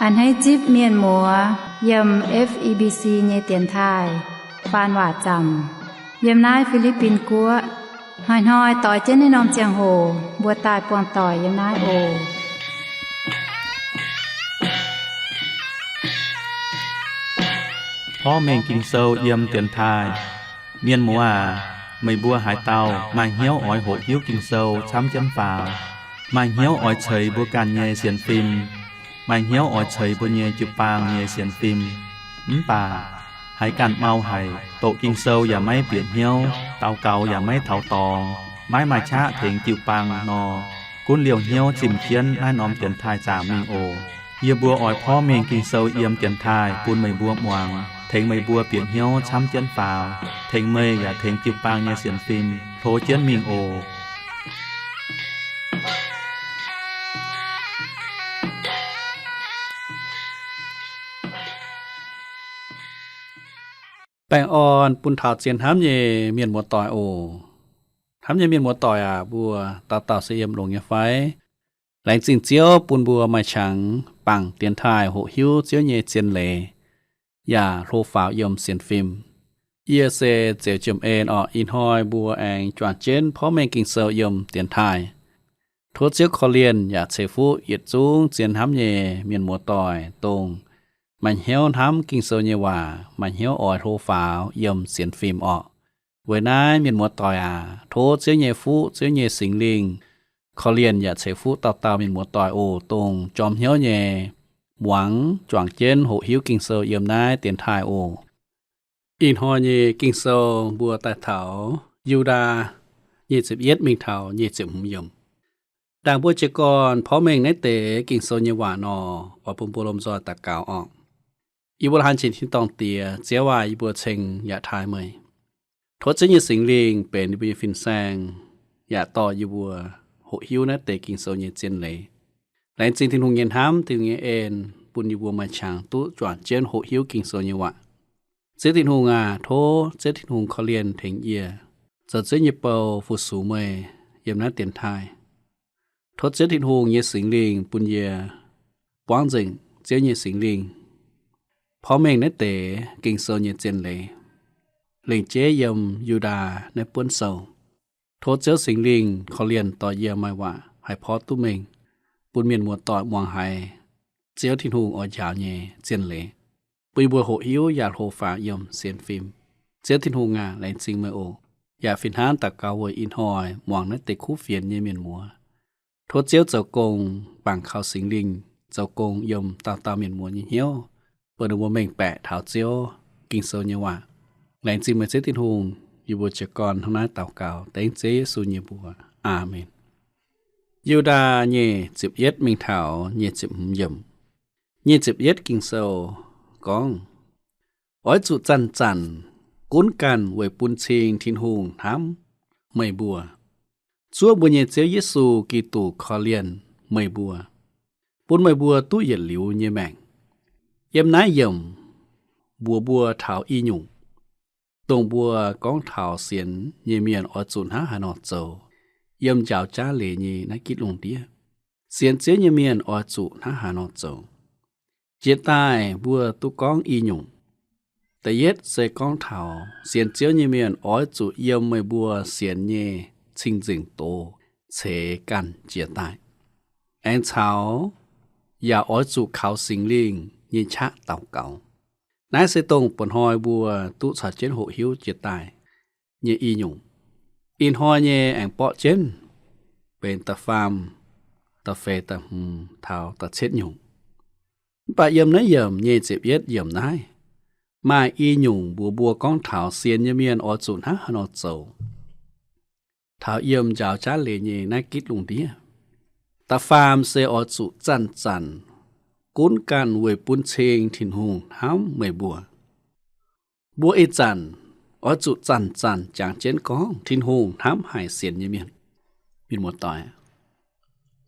A'hneiv zipv mienh muoz yiem F E B C nyei dienx taaih faan waac zaamc yiem naaiv Fi^li^bin Guoqv. Hnoi-hnoi doix jienv naaiv norm ziangh hoc mbuo daaih buangh doic yiem naaiv oc. Porv mengh Ging-Sou yiem dienx taaih. Mienh muoz aac, meih mbuo haaix dauh maaih hnyouv oix hoqc hiuv Ging-Sou camv jienv faaux, maaih hnyouv oix ceix mbuo ganh nyei sienx fim, maaih hnyouv oix ceix mbuo nyei jiu-baang nyei sienx fim, mv baac haiz ganh mau haic, doqc Ging-Sou yaac maiv bieqc hnyouv, daux gaux yaac maiv taux dorngx, maiv maaih qaqv tengx jiu-baang nor, gunv liouh hnyouv zimh jienv naaiv norm dienx taaih zaamc mingh oc. Yie mbuo oix porv mengh Ging-Sou yiem dienx taaih bun meih mbuo muangx, tengx meih mbuo bieqc hnyouv camv jienv faaux, tengx meih yaac tengx jiu-baang nyei sienx fim hlo jienv mingh oc. Baengh orn bun taux zien hnamv nyei mienh muoz-doic oc. Hnamv nyei mienh muoz-doic aac, mbuo dauh dauh se yiem longx nyei fai? Laengz zingh Ziouv bun mbuo maaih qangx bangc dienx taaih hoqc hiuv Ziouv nyei zien leiz yaac hlo faaux yiem sienx fim. Yie se Zeux Jiem En orqc. Ih hnoi mbuo aengx juangc jienv porv mengh Ging-Sou yiem dienx taaih. Tov Ziouv korv-lienh yaac ceix fuqv yietc zungv zien hnamv nyei mienh muoz-doic, dongh maaih hnyouv hnamv Ging-Sou nyei waac, maaih hnyouv oix hlo faaux yiem sienx fim orqc. Weic naaiv mienh muoz-doic aac, tov Ziouv nyei fuqv, Ziouv nyei Singx Lingh korv-lienh yaac ceix fuqv dauh dauh mienh muoz-doic oc, dongh jorm hnyouv nyei muangx juangc jienv hoqc hiuv Ging-Sou yiem naaiv dienx taaih oc. Ih hnoi nyei Ging-Sou mbuo daaih taux Yu^ndaa nyic ziepc yietv mingh taux nyic ziepc hmz yiemc. Ndaangc mbuo jiez gorn porv mengh naaiv deix Ging-Sou nyei waac nor, oix bun mbuo lomh nzoih daux gaux orqc. Yie mbuo laanh jiex tin-dorngh Diex, Ziouv aac, yie mbuo ceng yaac taaih meih. Tov Ziouv nyei Singx Lingh benx yie mbuo nyei fin-saeng, yaac dorh yie mbuo hoqc hiuv naaiv deix Ging-Sou nyei zien leiz. Laengz zingh Tin-Hungh nyei hnamv, Tin-Hungh nyei en, bun yie mbuo maaih qangx duqv juangc jienv hoqc hiuv Ging-Sou nyei waac. Ziouv Tin-Hungh aac, tov Ziouv Tin-Hungh korv-lienh tengx yie zoux Ziouv nyei bou fu-sux meih yiem naaiv dienx taaih. Tov Ziouv Tin-Hungh nyei Singx Lingh bun yie buangv nzengc Ziouv nyei Singx Lingh porv mengh naaiv deix Ging-Sou nyei zien leiz, lengc jeiv yiem Yu^ndaa naaiv buonv sou. Tov Ziouv Singx Lingh korv-lienh dorh yie maaih waac haih porv duqv mengh bun mienh muoz-doic muangx haiz Ziouv Tin-Hungh oix njaaux nyei zien leiz, bun yie mbuo hoqc hiuv yaac hlo faaux yiem sienx fim. Ziouv Tin-Hungh aac, laengz zingh meih oc. Yaac fih hnangv daux gaux weic ih hnoi muangx naaiv deix kuv fienx nyei mienh muoz. Tov Ziouv zoux gong bangc kaux Singx Lingh zoux gong yiem dauh dauh mienh muoz nyei hnyouv, bun ninh mbuo mengh baeqc taux Ziouv Ging-Sou nyei waac. Laengz zingh meih Ziouv Tin-Hungh. Yie mbuo jiez gorn hnangv naaiv daux gaux dengv Ziouv Yesu nyei mbuox. Aamen. Yu^ndaa nyic ziepc yietv mingh taux nyic ziepc hmz yiemc. Nyic ziepc yietv Ging-Sou gorngv, oix zuqc zanc-zanc gunv ganh weic bun cing Tin-Hungh hnamv meih mbuo. Zuov mbuo nyei Ziouv Yesu Giduc korv-lienh meih mbuo, bun meih mbuo duqv yietc liuz nyei maengc. Yiem naaiv yiemc mbuox mbuo taux i nyungc, dongh mbuo gorngv taux sienx nyei mienh oix zuqc hnangv haaix nor zoux yiem njaaux jaav leiz nyei naaiv gitv lungh ndiev. Sienx Ziouv nyei mienh oix zuqc hnangv haaix nor zoux. Jiex daaih mbuo duqv gorngv i nyungc. Da'yietv se gorngv taux sienx Ziouv nyei mienh oix zuqc yiem meih mbuo sienx nyei cing-nzengc doz ceix ganh jiez daaih. Aengx caux yaac oix zuqc kaux Singx Lingh nyei qaqv daux gaux. Naaiv se dongh mba'hnoi mbuo duqv caux jienv hoqc hiuv jiex daaih nyei i nyungc. Ih hnoi nyei aengx borqv jienv benx da'faam, da'feix, da'hmz taux da'cietv nyungc. Mv baac yiem naaiv yiemc nyic ziepc yietv yiemc naaiv, maaih i nyungc mbuox mbuo gorngv taux sienx nyei mienh oix zuqc hnangv haaix nor zoux taux yiem njaaux jaav leiz nyei naaiv gitv lungh ndiev. Da'faam se oix zuqc zanc-zanc gunv ganh weic bun cing Tin-Hungh hnamv meih mbuo. Mbuo ih zanc oix zuqc zanc-zanc jangx jienv gorngv Tin-Hungh hnamv haic sienx nyei mienh. Mienh muoz-doic,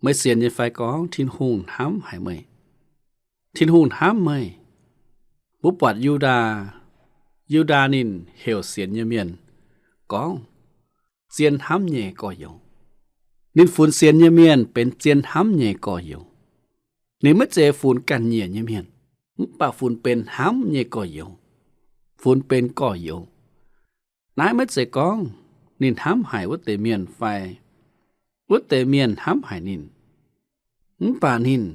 meih sienx nyei fai gorngv Tin-Hungh hnamv haic meih? Tin-Hungh hnamv meih. Mbuo buatc Yu^ndaa, Yu^ndaa ninh heuc sienx nyei mienh gorngv zien hnamv nyei gorx-youz. Ninh funx sienx nyei mienh benx zien hnamv nyei gorx-youz. Ninh maiv zeiz funx ganh nyiec nyei mienh, mv baac funx benx hnamv nyei gorx-youz, funx benx gorx-youz. Naaiv maiv zeiz gorngv ninh hnamv haic wuov deix mienh fai wuov deix mienh hnamv haic ninh, mv baac ninh,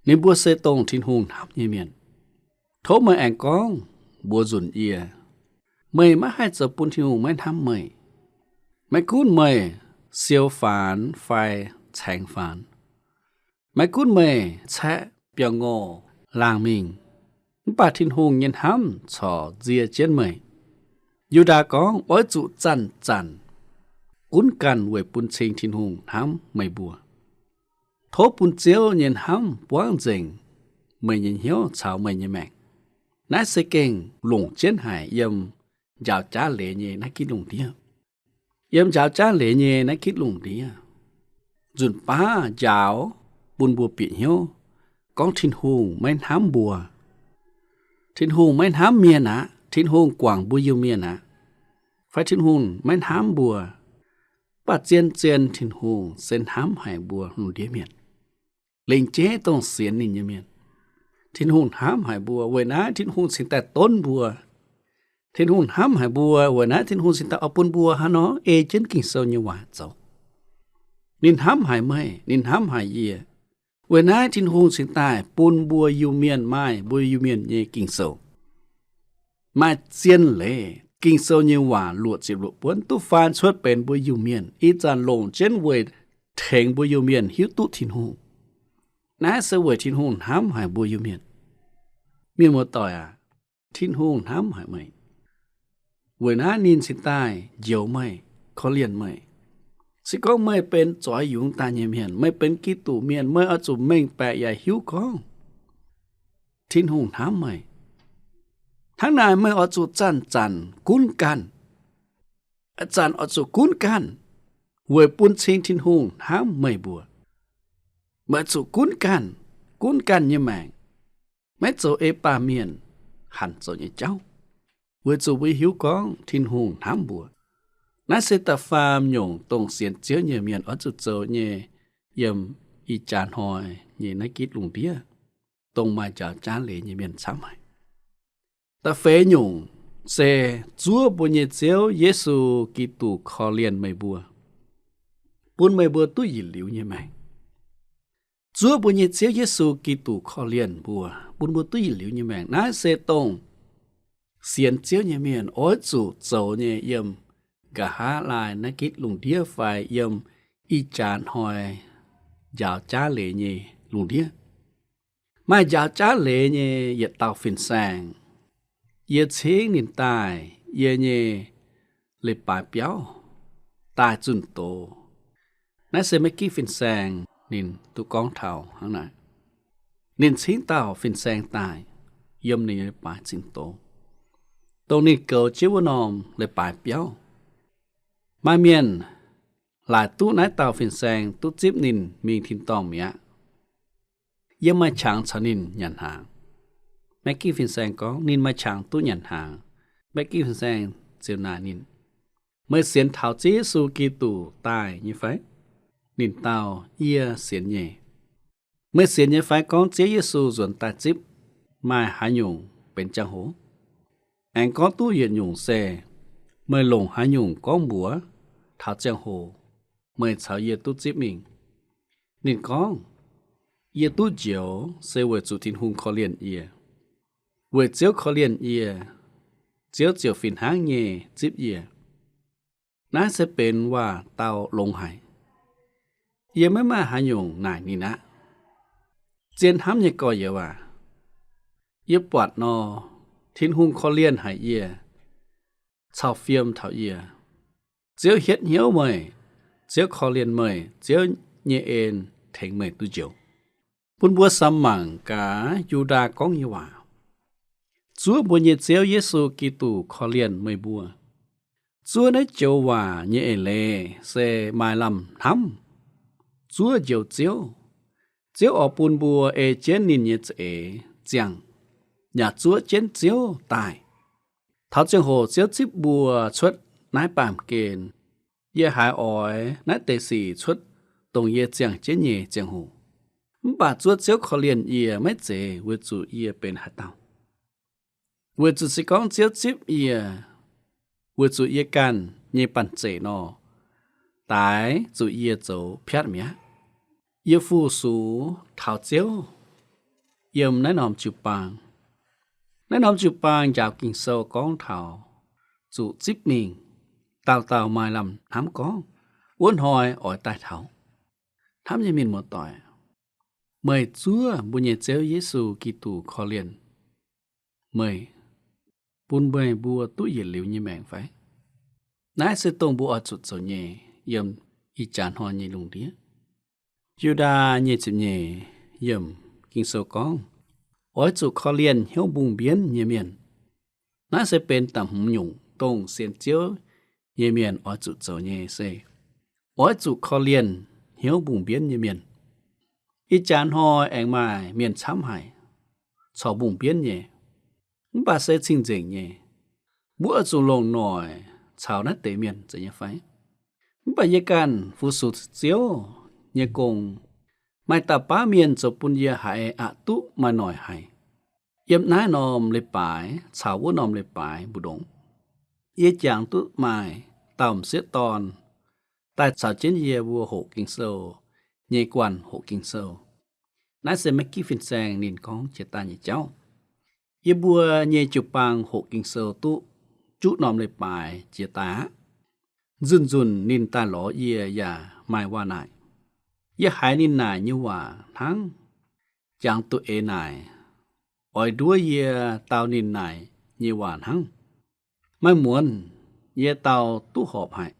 ninh mbuo se dongh Tin-Hungh hnamv nyei mienh. Tov meih aengx gorngv mbuox nzunc yie, meih maiv haih zoux bun Tin-Hungh maiv hnamv meih. Maiv gunv meih siou faanx fai caengx faanx, maiv gunv meih caeqv biauv-ngorh laangh mingh, mv baac Tin-Hungh nyei hnamv corc nzie jienv meih. Yu^ndaa gorngv, oix zuqc zanc-zanc gunv ganh weic bun cing Tin-Hungh hnamv meih mbuo. Tov bun Ziouv nyei hnamv buangv nzengc meih nyei hnyouv caux meih nyei maengc. Naaiv se gengh longc jienv haic yiem njaaux jaav leiz nyei naaiv gitv lungh ndiev. Yiem njaaux jaav leiz nyei naaiv gitv lungh ndiev, nzunc baav njaaux bun mbuo bieqc hnyouv gorngv Tin-Hungh maiv hnamv mbuo. Tin-Hungh maiv hnamv mienh aqv. Tin-Hungh guangc mbuo Iu-Mienh aqv. Fai Tin-Hungh maiv hnamv mbuo. Mv baac zien-zien Tin-Hungh se hnamv haic mbuo lungh ndiev mienh, lengc jeiv dongh sienx ninh nyei mienh. Tin-Hungh hnamv haic mbuo, weic naaiv Tin-Hungh cingx daaih donv mbuo. Tin-Hungh hnamv haic mbuo, weic naaiv Tin-Hungh cingx daaih oix bun mbuo hnangv nor ei jienv Ging-Sou nyei waac zoux. Ninh hnamv haic meih, ninh hnamv haic yie. Weic naaiv Tin-Hungh cingx daaih bun mbuo Iu-Mienh maaih mbuo Iu-Mienh nyei Ging-Sou. Maaih zien leiz Ging-Sou nyei waac luoqc ziepc luoqc buonv duqv faan cuotv benx mbuo Iu-Mienh, ih zanc longc jienv weic tengx mbuo Iu-Mienh hiuv duqv Tin-Hungh. Naaiv se weic Tin-Hungh hnamv haic mbuo Iu-Mienh. Mienh muoz-doic aac, Tin-Hungh hnamv haic meih. Weic naaiv ninh cingx daaih njoux meih, korv-lienh meih. Se gorngv meih benx zoix yungz daaih nyei mienh, meih benx Giduc Mienh, meih oix zuqc mengh baeqc yaac hiuv gorngv Tin-Hungh hnamv meih. Hnangv naaic meih oix zuqc zanc-zanc gunv ganh. Zanc oix zuqc gunv ganh, weic bun cing Tin-Hungh hnamv meih mbuo. Meih zuqc gunv ganh, gunv ganh nyei maengc, maiv zoux ei baamh mienh hanc zoux nyei jauv, weic zuqc mbuo hiuv gorngv Tin-Hungh hnamv mbuo. Naaiv se da'faam nyungc dongh sienx Ziouv nyei mienh oix zuqc zoux nyei yiem ih jaax hnoi nyei naaiv gitv lungh ndiev, dongh maaih njaaux jaav leiz nyei mienh camv haic. Da'feix nyungc se zuov mbuo nyei Ziouv Yesu Giduc korv-lienh meih mbuo, bun meih mbuo duqv yietc liuz nyei maengc. Zuov mbuo nyei Ziouv Yesu Giduc korv-lienh mbuo, bun mbuo duqv yietc liuz nyei maengc. Naaiv se dongh sienx Ziouv nyei mienh oix zuqc zoux nyei yiem nqa'haav laai naaiv gitv lungh ndiev fai yiem ih jaax hnoi njaaux jaav leiz nyei lungh ndiev. Maaih njaaux jaav leiz nyei yietc dauh fin-saeng, yie cingv ninh daaih yie nyei leiz-baaix biauv daaih zunh doz. Naaiv se maiv ginv fin-saeng ninh duqv gorngv taux hnangv naaic. Ninh cingv dauh fin-saeng daaih yiem ninh nyei leiz-baaix zunh doz, dongh ninh goux jienv wuov norm leiz-baaix biauv. Maaih mienh laaic duqv naaiv dauh fin-saeng duqv zipv ninh mingh tin-dorngh mi'aqv. Yie maaih qangx caux ninh nyanc hnaangx. Maiv ginv fin-saeng gorngv ninh maaih qangx duqv nyanc hnaangx. Maiv ginv fin-saeng ziouc naaic ninh, meih sienx taux Ziouv Yesu Giduc daaih nyei fai? Ninh dau, yie sienx nyei. Meih sienx nyei fai gorngv Ziouv Yesu nzuonx daaih zipv maaih haaix nyungc benx ziangh hoc? Aengx gorngv duqv yietc nyungc se, meih longc haaix nyungc gorngv mbuox taux ziangh hoc meih caux yie duqv zipv mingh? Ninh gorngv, yie duqv njoux se weic zuqc Tin-Hungh korv-lienh yie. Weic Ziouv korv-lienh yie, Ziouv ziouc fih hnangv nyei zipv yie. Naaiv se benx waac-dau longx haic. Yie maiv maaih haaix nyungc naaic ninh aqv. Zien hnamv nyei gorx-youz aac, yie buatc nor, Tin-Hungh korv-lienh haic yie, cau fiem taux yie. Ziouv hietv hnyouv meih, Ziouv korv-lienh meih, Ziouv nyei en tengx meih duqv njoux. Bun mbuo samx mangc gaax Yu^ndaa gorngv nyei waac. Zuov mbuo nyei Ziouv Yesu Giduc korv-lienh meih mbuo. Zuov naaiv joux waac nyei eix leiz se maaih lamh hnamv, zuov Njoux Ziouv. Ziouv oix bun mbuo ei jienv ninh nyei za'eix ziangh, yaac zuov jienv Ziouv daaih. Taux ziangh hoc Ziouv zipv mbuo cuotv naaiv baamh gen, yie haiz oix naaiv deix sic cuotv dongh yie ziangh jienv nyei ziangh hoc. Mv baac zuov Ziouv korv-lienh yie maiv zeiz weic zuqc yie benx haaix dauh. Weic zuqc se gorngv Ziouv zipv yie weic zuqc yie ganh nyei banh zeic nor, daix zuqc yie zoux piatv mi'aqv. Yie fu-sux taux Ziouv yiem naaiv norm jiu-baang. Naaiv norm jiu-baang njaaux Ging-Sou gorngv taux zuqc zipv mingh, dauh dauh maaih lamh hnamv gorngv, wuov hnoi oix daaih taux. Hnamv nyei mienh muoz-doic, meih zuov mbuo nyei Ziouv Yesu Giduc korv-lienh meih, bun meih mbuo duqv yietc liuz nyei maengc fai? Naaiv se dongh mbuo oix zuqc zoux nyei yiem ih jaax hnoi nyei lungh ndiev. Yu^ndaa nyic ziepc nyeic yiemc Ging-Sou gorngv, oix zuqc korv-lienh hnyouv mbungh mbienv nyei mienh. Naaiv se benx da'hmz nyungc dongh sienx Ziouv nyei mienh oix zuqc zoux nyei se, oix zuqc korv-lienh hnyouv mbungh mbienv nyei mienh. Ih jaax hnoi aengx maaih mienh camv haic, corc mbungh mbienv nyei, mv baac se cing-nzengc nyei. Mbuo oix zuqc longc noic caux naaiv deix mienh zeiz nyei fai? Mv baac yie ganh fu-sux Ziouv nyei gong, maaih dauh baav mienh zoux bun yie haiz aqc duqv maaih noic haic. Yiem naaiv norm leiz-baaix caux wuov norm leiz-baaix mbu'ndongx, yie jangx duqv maaih dauh m'sieqv dorn daaih caux jienv yie mbuo hoqc Ging-Sou nyei guanh hoqc Ging-Sou. Naaiv se maiv ginv fin-saeng ninh gorngv jiex daaih nyei jauv. Yie mbuo nyei jiu-baang hoqc Ging-Sou duqv juqv norm leiz-baaix jiex daaih aqv. Nzunc-nzunc ninh daaih lorz yie yaac maaih waac naaic. Yie haiz ninh naaic nyei waac hnangv jangx duqv eix naaic, oix nduov yie dau ninh naaic nyei waac hnangv. Maaih muonz yie dau duqv horpc haic,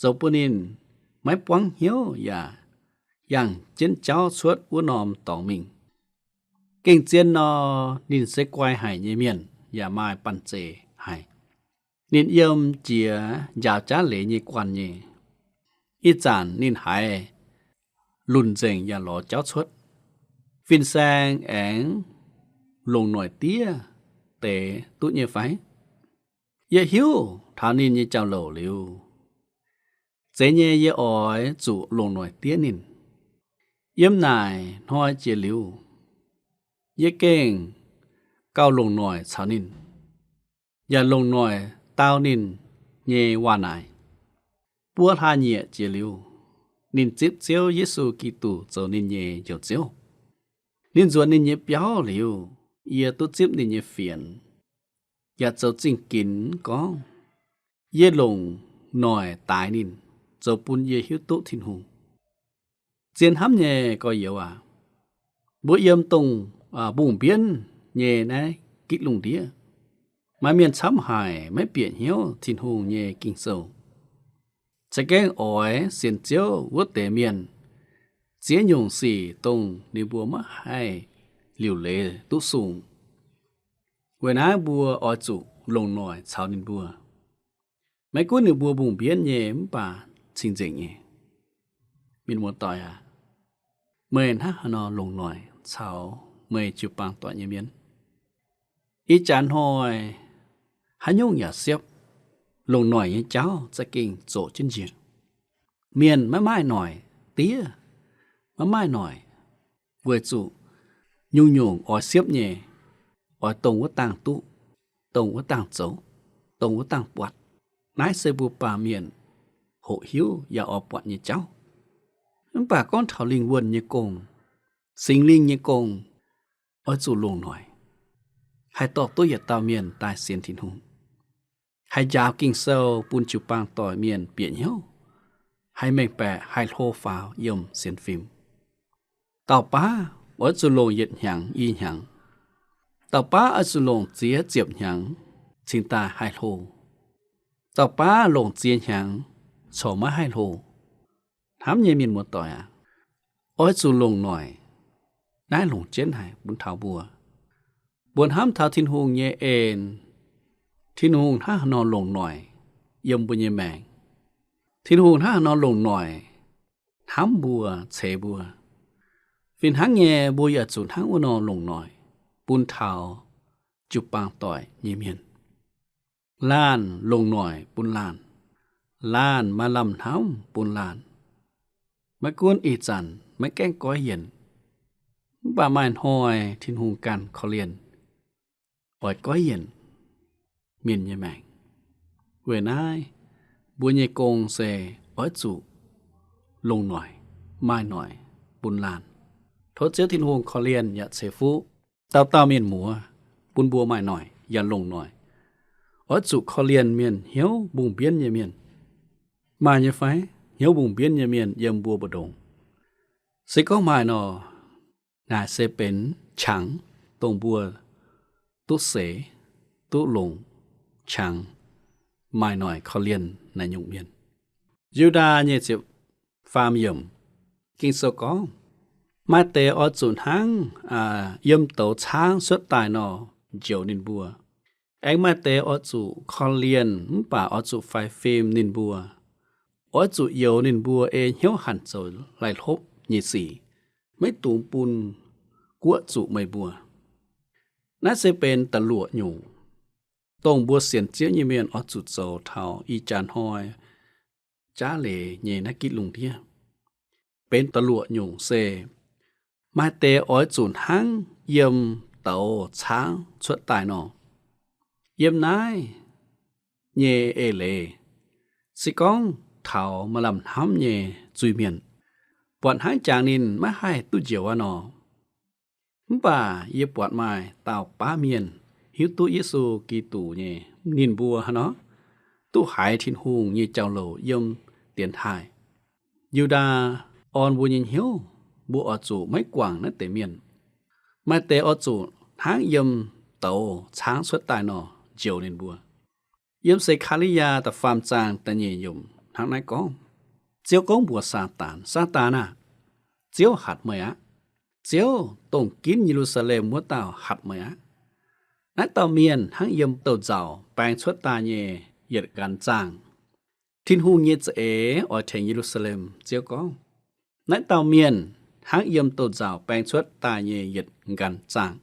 zoux bun ninh maiv buangv hnyouv yaac yangh jienv jauv cuotv wuov norm dorngx mingh. Gengh zien nor, ninh se guai haic nyei mienh yaac maaih banh zeic haic. Ninh yiem jiex njaaux jaav leiz nyei guanh nyei. Ih zanc ninh haiz lunc nzengc yaac lorz jauv cuotv. Fin-saeng aengx longc noic diev deix duqv nyei fai? Yie hiuv taux ninh nyei jauv-louc liuz, zeiz nyei yie oix zuqc longc noic diev ninh. Yiem naaic hnoi jiex liuz, yie gengh gauh longc noic caux ninh, yaac longc noic dau ninh nyei waac naaic. Buo hlaax nyieqc jiex liuz, ninh zipv Ziouv Yesu Giduc zoux ninh nyei Njoux Ziouv. Ninh nzuonx ninh nyei biauv liuz, yie duqv zipv ninh nyei fienx, yaac zoux zingh ginx gorngv yie longc noic daix ninh, zoux bun yie hiuv duqv Tin-Hungh. Zien hnamv nyei gorx-youz aac, mbuo yiem dongh mbungh mbienv nyei naaiv gitv lungh ndiev, maaih mienh camv haic maiv bieqc hnyouv Tin-Hungh nyei Ging-Sou. Za'gengh oix sienx Ziouv wuov deix mienh ziex nyungc sic dongh ninh mbuo maiv haih liuc leiz duqv sung. Weic naaiv mbuo oix zuqc longc noic caux ninh mbuo. Maiv gunv ninh mbuo mbungh mbienv nyei mv baac cing-nzengc nyei. Mienh muoz-doic aac, meih hnangv haaix nor longc noic caux meih jiu-baang doic nyei mienh? Ih jaax hnoi haaix nyungc yaac siepv, longc noic nyei jauv za'gengh zoqc jienv njiec. Mienh maiv maaih noic diev, maiv maaih noic weic zuqc nyungc-nyungc oix siepv nyei, oix dongh wuov dangh duqv, dongh wuov dangh zoux, dongh wuov dangh buatc. Naaiv se mbuo baamh mienh hoqc hiuv yaac oix buatc nyei jauv. Mv baac gorngv taux lingh wuonh nyei gong, Singx Lingh nyei gong, oix zuqc longc noic, haih dorh duqv yietc dauh mienh daaih sienx Tin-Hungh, haih njaaux Ging-Sou bun jiu-baang doic mienh bieqc hnyouv, haih mengh baeqc haih hlo faaux yiem sienx fim. Dauh baav oix zuqc longc yietc hnyangx i hnyangx. Dauh baav oix zuqc longc ziex ziepc hnyangx cingx daaih haih hlo. Dauh baav longc ziex hnyangx corc maiv haih hlo. Hnamv nyei mienh muoz-doic aac, oix zuqc longc noic. Naaiv longc jienv haic bun taux mbuo. Mbuo hnamv taux Tin-Hungh nyei en, Tin-Hungh hnangv haaix nor longc noic yiem mbuo nyei maengc. Tin-Hungh hnangv haaix nor longc noic hnamv mbuo, ceix mbuo. Fih hnangv nyei, mbuo yaac zuqc hnangv wuov nor longc noic bun taux jiu-baang doic nyei mienh. Laanh longc noic bun laanh. Laanh maaih lamh hnamv bun laanh. Maiv gunv ih zanc maiv gaengh goiv yienc, Mv baac maaih hnoi Tin-Hungh ganh korv-lienh, oix goiv yienc mienh nyei maengc. Weic naaiv, mbuo nyei gong se oix zuqc longc noic, maaih noic bun laanh. Tov Ziouv Tin-Hungh korv-lienh yaac ceix fuqv dauh dauh mienh muoz, bun mbuo maaih noic yaac longc noic. Oix zuqc korv-lienh mienh hnyouv mbungh mbienv nyei mienh. Maaih nyei fai? Hnyouv mbungh mbienv nyei mienh yiem mbuo mbu'ndongx. Se gorngv maaih nor, naaic se benx qangx dongh mbuo duqv seix, duqv longc qangx, maaih noic korv-lienh naaiv nyungc mienh. Yu^ndaa nyei ziepc faam yiemc, Ging-Sou gorngv, maaih deix oix zuqc hnangv yiem douz caangv cuotv daaih nor njoux ninh mbuo. Aengx maaih deix oix zuqc korv-lienh mv baac oix zuqc faix fim ninh mbuo. Oix zuqc youx ninh mbuo ei hnyouv hanc zoux laih hlopv nyei sic, maiv dungx bun guoqv zuqc meih mbuo. Naaiv se benx da'luoqc nyungc, dongh mbuo sienx Ziouv nyei mienh oix zuqc zoux taux ih jaax hnoi jaav leiz nyei naaiv gitv lungh ndiev. Benx da'luoqc nyungc se, maaih deix oix zuqc hnangv yiem douz caangv cuotv daaih nor. Yiem naaiv nyei eix leiz, se gorngv taux maaih lamh hnamv nyei zuiz-mienh, buatc hnangv jangx ninh maiv haih duqv njoux aqv nor, mv baac yie buatc maaih dauh baav mienh hiuv duqv Yesu Giduc nyei, ninh mbuo hnangv nor duqv haiz Tin-Hungh nyei jauv-louc yiem dienx taaih. Yu^ndaa orn mbuo nyei hnyouv, mbuo oix zuqc maiv guangc naaiv deix mienh. Maaih deix oix zuqc hnangv yiem douz caangv cuotv daaih nor njoux ninh mbuo. Yiem Se^kaa^li^yaa da'faam zaang da'nyeic yiemc hnangv naaiv gorngv, Ziouv gorngv mbuox Saadaan, Saadaan aah! Ziouv hatc meih aqv. Ziouv, dongh ginv Ye^lu^saa^lem wuov dauh, hatc meih aqv. Naaiv dauh mienh hnangv yiem douz-nzauc baeng cuotv daaih nyei yietc nqanx zaangh. Tin-Hungh nyei za'eix oix tengx Ye^lu^saa^lem. Ziouv gorngv, naaiv dauh mienh hnangv yiem douz-nzauc baeng cuotv daaih nyei yietc nqanx zaangh.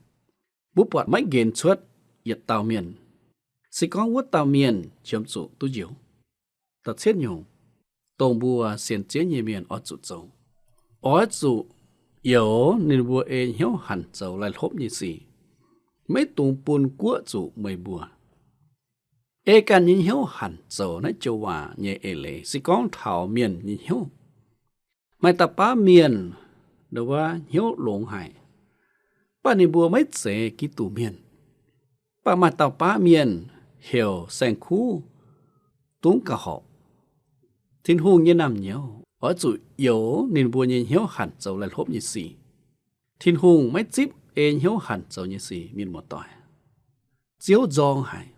Mbuo buatc maiv nqenx cuotv yietc dauh mienh. Se gorngv wuov dauh mienh qiemx zuqc duqv njoux. Da'cietv nyungc, dongh mbuo sienx Ziouv nyei mienh oix zuqc zoux, oix zuqc youx ninh mbuo ei hnyouv hanc zoux laih hlopv nyei sic, maiv dungx bun guoqv zuqc meih mbuo. Ei ganh nyei hnyouv hanc zoux naaiv joux waac nyei eix leiz se gorngv taux mienh nyei hnyouv. Maaih dauh baav mienh, ndo wuov, hnyouv longx haic, mv baac ninh mbuo maiv zeiz Giduc mienh. Mv baac maaih dauh baav mienh heuc saeng-kuv dungv gauh horpc. Tin-Hungh nyei naamh nyouz oix zuqc youx ninh mbuo nyei hnyouv hanc zoux laih hlopv nyei sic. Tin-Hungh maiv zipv ei hnyouv hanc zoux nyei sic, mienh muoz-doic. Ziouv nzorng haic.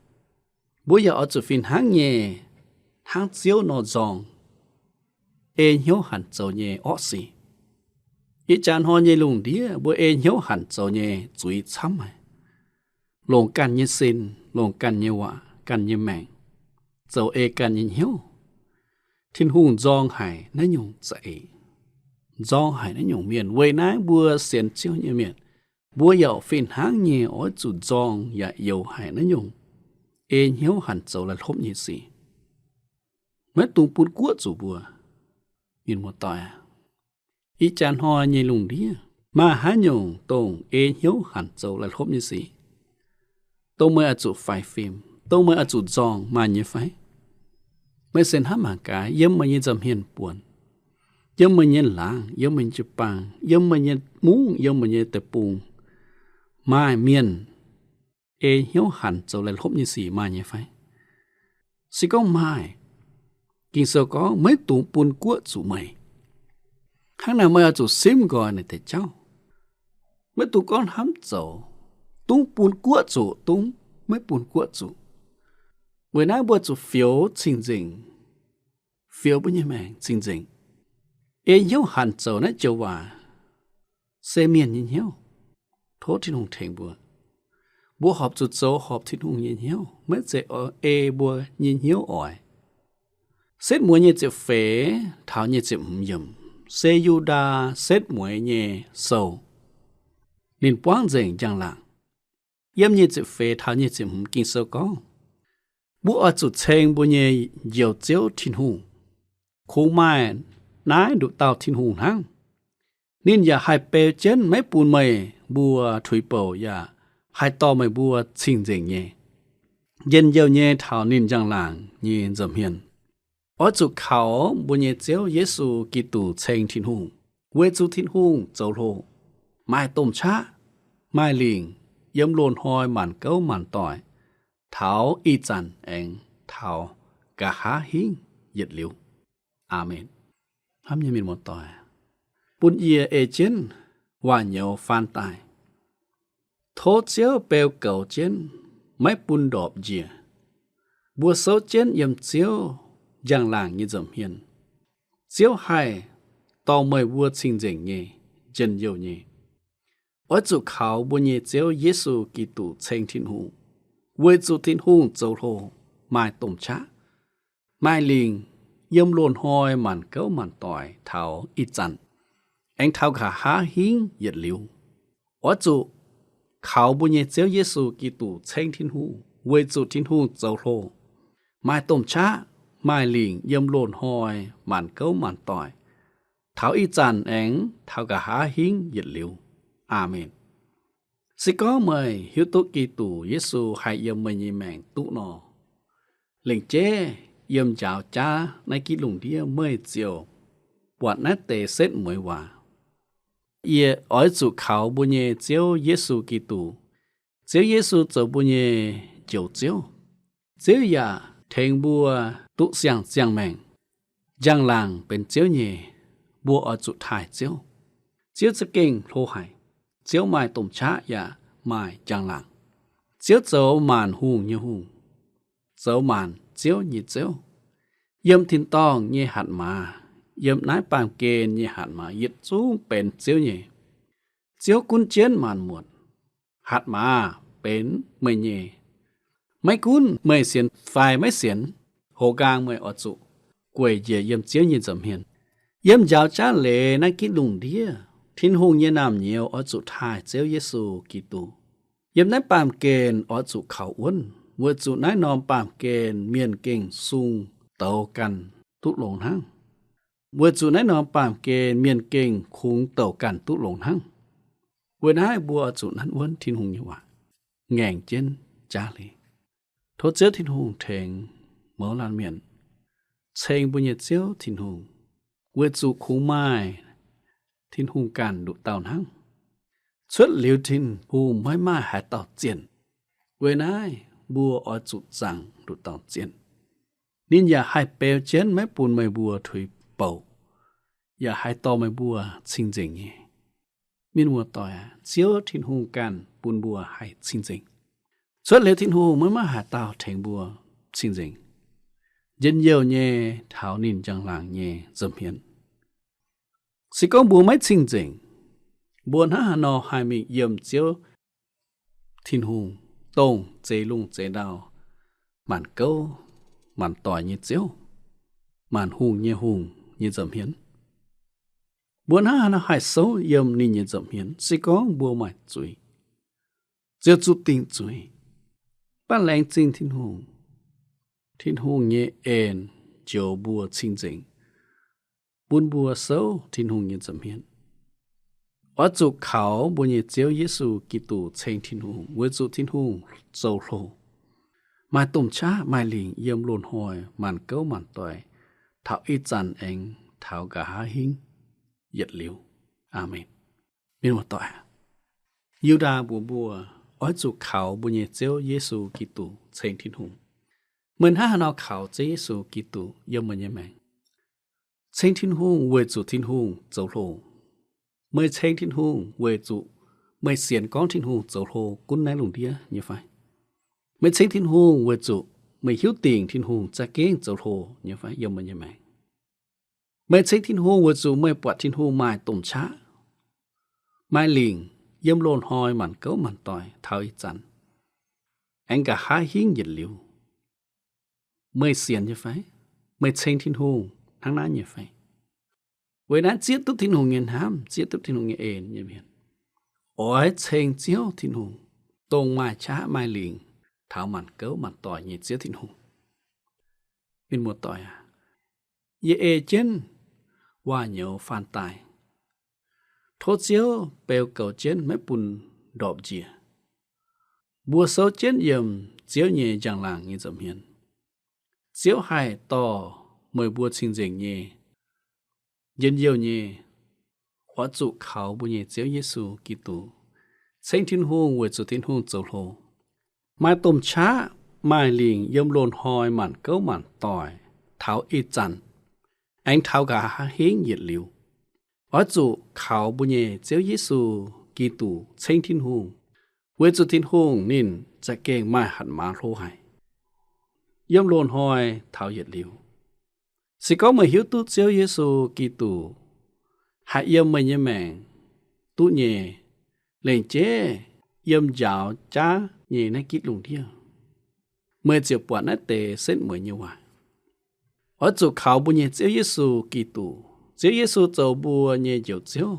Mbuo yaac oix zuqc fih hnangv nyei, hnangv Ziouv nor nzorng, ei hnyouv hanc zoux nyei orqv sic. Ih jaax hnoi nyei lungh ndiev mbuo ei hnyouv hanc zoux nyei zuiz camv haic. Longc ganh nyei sin, longc ganh nyei waac, ganh nyei maengc, zoux ei ganh nyei hnyouv. Tin-Hungh nzorng haic naaiv nyungc za'eix, nzorng haic naaiv nyungc mienh. Weic naaiv mbuo sienx Ziouv nyei mienh, mbuo yaac fih hnangv nyei oix zuqc nzorng yaac youx haic naaiv nyungc ei hnyouv hanc zoux laih hlopv nyei sic. Maiv dungx bun guoqv zuqc mbuo. Mienh muoz-doic aac, ih jaax hnoi nyei lungh ndiev maaih haaix nyungc dongh ei hnyouv hanc zoux laih hlopv nyei sic, dongh meih oix zuqc faix fim, dongh meih oix zuqc nzorng, maaih nyei fai? Meih se hnamv mangc gaax, yiem meih nyei nza'hmien buonc, yiem meih nyei laangz, yiem meih nyei jiu-baang, yiem meih nyei mungv, yiem meih nyei deic-bung, maaih mienh ei hnyouv hanc zoux laih hlopv nyei sic maaih nyei fai? Se gorngv maaih, Ging-Sou gorngv, maiv dungx bun guoqv zuqc meih. Hnangv naaic meih oix zuqc simv nqoi naaic deix jauv. Maiv dungx gorngv hnamv zoux, dungv bun guoqv zuqc, dungv maiv bun guoqv zuqc. Weic naaiv mbuo zuqc fioux cing-nzengc, fioux mbuo nyei maengc cing-nzengc. Ei hnyouv hanc zoux naaiv joux waac se mienh nyei hnyouv. Tov Tin-Hungh tengx mbuo. Mbuo horpc zuqc zoux horpc Tin-Hungh nyei hnyouv, maiv zeiz ei mbuo nyei hnyouv oix. Setv Mueiz nyei ziepc feix taux nyic ziepc hmz yiemc se Yu^ndaa setv mueiz nyei sou. Ninh buangv nzengc njang-laangc. Yiem nyic ziepc feix taux nyic ziepc hmz Ging-Sou gorngv, mbuo oix zuqc ceng mbuo nyei Njoux Ziouv Tin-Hungh. Kungx maaih naaiv nduqc dauh Tin-Hungh hnangv. Ninh yaac haih beu jienv maiv bun meih mbuo tuix bouc yaac haih dorh meih mbuo cing-nzengc nyei, njien-youh nyei taux ninh njang-laangc nyei nza'hmien. Oix zuqc kaux mbuo nyei Ziouv Yesu Giduc ceng Tin-Hungh, weic zuqc Tin-Hungh zoux hlo, maaih domh qaqv, maaih lingc, yiem loz-hnoi maanc gouv maanc doic, taux ih zanc aengx taux nqa'haav hingv yietc liuz. Aamen. Hnamv nyei mienh muoz-doic, bun yie ei jienv waac-nyouz faan daaih. Tov Ziouv beu goux jienv, maiv bun ndorpc njiec. Mbuo souv jienv yiem Ziouv njang-laangc nyei nza'hmien. Ziouv haih dorh meih mbuo cing-nzengc nyei, njien-youh nyei. Oix zuqc kaux mbuo nyei Ziouv Yesu Giduc ceng Tin-Hungh, weic zuqc Tin-Hungh zoux hlo, maaih domh qaqv, maaih lingc, yiem loz-hnoi maanc gouv maanc doic taux ih zanc, aengx taux nqa'haav hingv yietc liuz. Oix zuqc kaux mbuo nyei Ziouv Yesu Giduc ceng Tin-Hungh, weic zuqc Tin-Hungh zoux hlo, maaih domh qaqv, maaih lingc, yiem loz-hnoi maanc gouv maanc doic, taux ih zanc aengx taux nqa'haav hingv yietc liuz. Aamen. Se gorngv meih hiuv duqv Giduc Yesu haih yiem meih nyei maengc duqv nor, lengc jeiv yiem njaaux jaav naaiv gitv lungh ndiev meih ziouc buatc naaiv deix setv mueiz waac. Yie oix zuqc kaux mbuo nyei Ziouv Yesu Giduc. Ziouv Yesu zoux mbuo nyei Njoux Ziouv. Ziouv yaac tengx mbuo duqv siang-ziangh maengc. Njang-laangc benx Ziouv nyei, mbuo oix zuqc taaih Ziouv. Ziouv za'gengh hlo haic. Ziouv maaih domh qaqv yaac maaih njang-laangc. Ziouv zoux maanc hungh nyei Hungh, zoux maanc ziouv nyei Ziouv. Yiem tin-dorngh nyei hatc maaz, yiem naaiv baamh gen nyei hatc maaz yietc zungv benx Ziouv nyei. Ziouv gunv jienv maanc muotc. Hatc maaz benx meih nyei. Maiv gunv meih sienx fai maiv sienx, houx nqaang meih oix zuqc gueic njiec yiem Ziouv nyei nza'hmien. Yiem njaaux jaav leiz naaiv gitv lungh ndiev, Tin-Hungh nyei naamh nyouz oix zuqc taaih Ziouv Yesu Giduc. Yiem naaiv baamh gen oix zuqc kaux wuonv, weic zuqc naaiv norm baamh gen mienh gengh sung douz ganh duqv longx hnangv. Weic zuqc naaiv norm baamh gen mienh gengh kungx douc ganh duqv longx hnangv. Weic naaiv mbuo oix zuqc nanv wuonv Tin-Hungh nyei waac, ngaengc jienv jaav leiz. Tov Ziouv Tin-Hungh tengx mouz laanh mienh, ceng mbuo nyei Ziouv Tin-Hungh, weic zuqc kungx maaih Tin-Hungh ganh nduqc dauh hnangv. Cuotv liuz Tin-Hungh maiv maaih haaix dauh zienh. Weic naaiv mbuo oix zuqc zaangc nduqc dauh zienh. Ninh yaac haih beu jienv maiv bun meih mbuo tuix bouc, yaac haih dorh meih mbuo cing-nzengc nyei. Mienh muoz-doic aac, Ziouv Tin-Hungh ganh bun mbuo haih cing-nzengc. Cuotv liuz Tin-Hungh maiv maaih haaix dauh tengx mbuo cing-nzengc. Njien-youh nyei taux ninh njang-laangc nyei nza'hmien. Se gorngv mbuo maiv cing-nzengc, mbuo hnangv haaix nor haih mingh yiem Ziouv Tin-Hungh, dongh zeix lungh zeix ndau, maanc gouv maanc doic nyei Ziouv, maanc hungh nyei Hungh nyei nza'hmien? Mbuo hnangv haaix nor haih souv yiem ninh nyei nza'hmien? Se gorngv mbuo maaih zuiz, ziouc zuqc dingc zuiz. Mv baac laengz zingh Tin-Hungh, Tin-Hungh nyei en njoux mbuo cing-nzengc, bun mbuo souv Tin-Hungh nyei nza'hmien. Oix zuqc kaux mbuo nyei Ziouv Yesu Giduc ceng Tin-Hungh, weic zuqc Tin-Hungh zoux hlo, maaih domh qaqv maaih lingc yiem loz-hnoi maanc gouv maanc doic, taux ih zanc aengx taux nqa'haav hingv yietc liuz. Aamen. Mienh muoz-doic, Yu^ndaa mbuox mbuo, oix zuqc kaux mbuo nyei Ziouv Yesu Giduc ceng Tin-Hungh. Meih hnangv haaix nor kaux Ziouv Yesu Giduc yiem meih nyei maengc? Ceng Tin-Hungh weic zuqc Tin-Hungh zoux hlo. Meih ceng Tin-Hungh weic zuqc meih sienx gorngv Tin-Hungh zoux hlo gunv naaiv lungh ndiev nyei fai? Meih ceng Tin-Hungh weic zuqc meih hiuv dingc Tin-Hungh za'gengh zoux hlo nyei fai yiem meih nyei maengc? Meih ceng Tin-Hungh weic zuqc meih buatc Tin-Hungh maaih domh qaqv, maaih lingc yiem loz-hnoi maanc gouv maanc doic taux ih zanc, aengx nqa'haav hingv yietc liuz. Meih sienx nyei fai? Meih ceng Tin-Hungh hnangv naaiv nyei fai? Weic naaiv zieqv duqv Tin-Hungh nyei hnamv, zieqv duqv Tin-Hungh nyei en nyei mienh, oix ceng Ziouv Tin-Hungh, dongh maaih qaqv maaih lingc taux maanc gouv maanc doic nyei Ziouv Tin-Hungh. Mienh muoz-doic aac, yie ei jienv waac-nyouz faan daaih. Tov Ziouv beu goux jienv, maiv bun ndorpc njiec. Mbuo souv jienv yiem Ziouv nyei njang-laangc nyei nza'hmien. Ziouv haih dorh meih mbuo cing-nzengc nyei, njien-youh nyei, oix zuqc kaux mbuo nyei Ziouv Yesu Giduc, ceng Tin-Hungh weic zuqc Tin-Hungh zoux hlo. Maaih domh qaqv maaih lingc yiem loz-hnoi maanc gouv maanc doic taux ih zanc, aengx taux nqa'haav hingv yietc liuz. Oix zuqc kaux mbuo nyei Ziouv Yesu Giduc ceng Tin-Hungh, weic zuqc Tin-Hungh ninh za'gengh maaih hatc maaz hlo haic yiem loz-hnoi taux yietc liuz. Se gorngv meih hiuv duqv Ziouv Yesu Giduc haih yiem meih nyei maengc duqv nyei, lengc jeiv yiem njaaux jaav nyei naaiv gitv lungh ndiev, meih ziouc buatc naaiv deix setv mueiz nyei waac. Oix zuqc kaux mbuo nyei Ziouv Yesu Giduc. Ziouv Yesu zoux mbuo nyei Njoux Ziouv.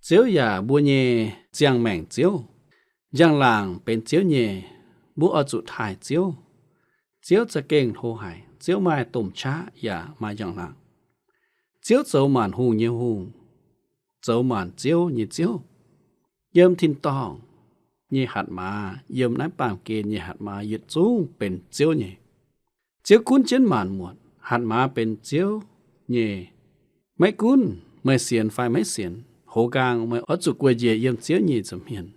Ziouv yaac mbuo nyei ziangh maengc Ziouv. Njang-laangc benx Ziouv nyei, mbuo oix zuqc taaih Ziouv. Ziouv za'gengh hlo haic. Ziouv maaih domh qaqv yaac maaih njang-laangc. Ziouv zoux maanc hungh nyei Hungh, zoux maanc ziouv nyei Ziouv. Yiem tin-dorngh nyei hatc maaz, yiem naaiv baamh gen nyei hatc maaz yietc zungv benx Ziouv nyei. Ziouv gunv jienv maanc muotc, hatc maaz benx Ziouv nyei. Maiv gunv meih sienx fai maiv sienx, hoz nqaang meih oix zuqc gueic njiec yiem Ziouv nyei nza'hmien.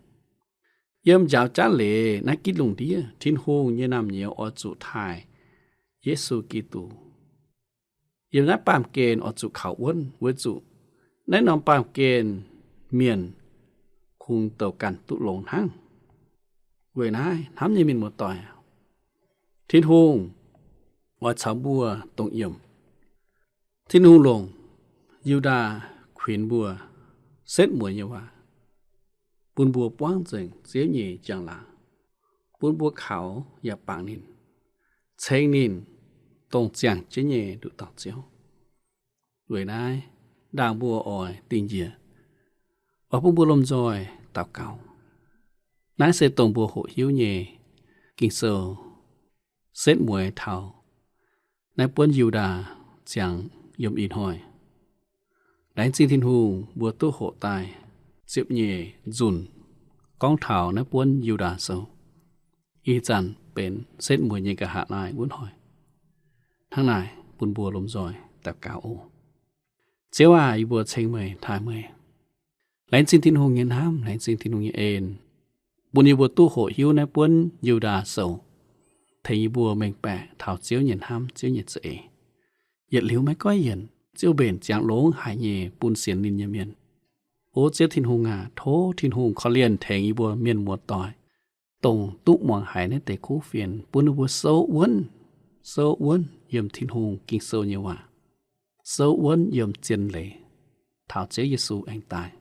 Yiem njaaux jaav leiz naaiv gitv lungh ndiev, Tin-Hungh nyei naamh nyouz oix zuqc taaih Yesu Giduc. Yiem naaiv baamh gen oix zuqc kaux wuonv, weic zuqc naaiv norm baamh gen mienh kungx douc ganh duqv longx hnangv. Weic naaiv hnamv nyei mienh muoz-doic, Tin-Hungh oix caux mbuo dongh yiem. Tin-Hungh longc Yu^ndaa kuinx mbuo setv mueiz nyei waac, bun mbuo buangv nzengc Ziouv nyei njang-laangc, bun mbuo kaux yaac bangc ninh, ceng ninh, dongh ziangh jienv nyei nduqc dauh Ziouv. Weic naaiv ndaangc mbuo oix dingh njiec, oix bun mbuo lomh nzoih daux gaux. Naaiv se dongh mbuo hoqc hiuv nyei Ging-Sou setv mueiz taux naaiv buonv Yu^ndaa ziangx yiem ih hnoi. Laengz zingh Tin-Hungh mbuo duqv hoqc daaih ziepc nyeic nzunc gorngv taux naaiv buonv Yu^ndaa Sou. Ih zanc benx setv mueiz nyei nqa'haav naaiv wuov hnoi. Hnangv naaic bun mbuo lomh nzoih daux gaux oc. Ziouv aac, yie mbuo ceng meih, taaih meih. Laengz zingh Tin-Hungh nyei hnamv, laengz zingh Tin-Hungh nyei en, bun yie mbuo duqv hoqc hiuv naaiv buonv Yu^ndaa Sou, tengx yie mbuo mengh baeqc taux Ziouv nyei hnamv, Ziouv nyei za'eix. Yietc liuz maiv goiv yienc, Ziouv mbenc ziangx longx haic nyei bun sienx ninh nyei mienh. O Ziouv Tin-Hungh aac, tov Tin-Hungh korv-lienh tengx yie mbuo mienh muoz-doic, dongh duqv muangx haiz naaiv deix kuv fienx, bun ninh mbuo souv wuonv, souv wuonv yiem Tin-Hungh Ging-Sou nyei waac, souv wuonv yiem zien leiz, taux Ziouv Yesu aengx daaih.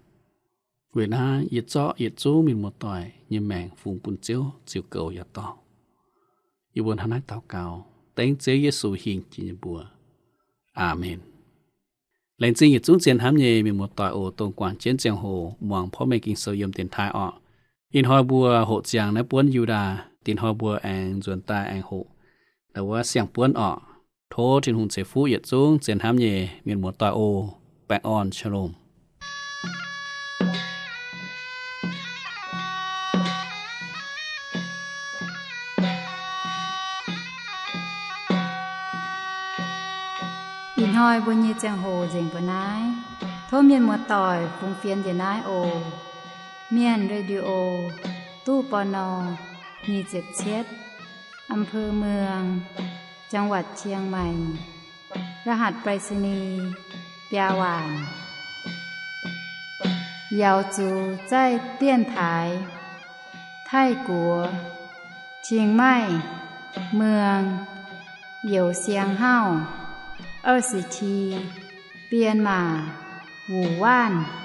Weic naaiv yie zorqv yietc zungv mienh muoz-doic nyei maengc fungx bun Ziouv ziux goux yaac dorh. Yie mbuo hnangv naaiv daux gaux dengv Ziouv Yesu hingh jiex nyei mbuox. Aamen. Laengz zingh yietc zungv zien hnamv nyei mienh muoz-doic oc, dongh guangc jienv ziangh hoc muangx porv mengh Ging-Sou yiem dienx taaih orqc. Ih hnoi mbuo hoqc ziangx naaiv buonv Yu^ndaa, dingc hnoi mbuo aengx nzuonx daaih aengx hoqc naaiv wuov siang-buonv orqc. Tov Tin-Hungh ceix fuqv yietc zungv zien hnamv nyei mienh muoz-doic oc. Baengh orn, shalom. Ih hnoi mbuo nyei ziangh hoc nzengc mbuo naaiv. Tov mienh muoz-doic fungx fienx njiec naaiv oc. Mienh Radio, ตู้ ปณ. nyic ziepc cietv, อำเภอเมือง จังหวัดเชียงใหม่ รหัสไปรษณีย์ biaa waanc. 瑶族在电台 Taiv-Guoqv, Chiang Mai, เมือง Youh Siang Hauv, 二十七, Bienh Maac, Wuh Waanv.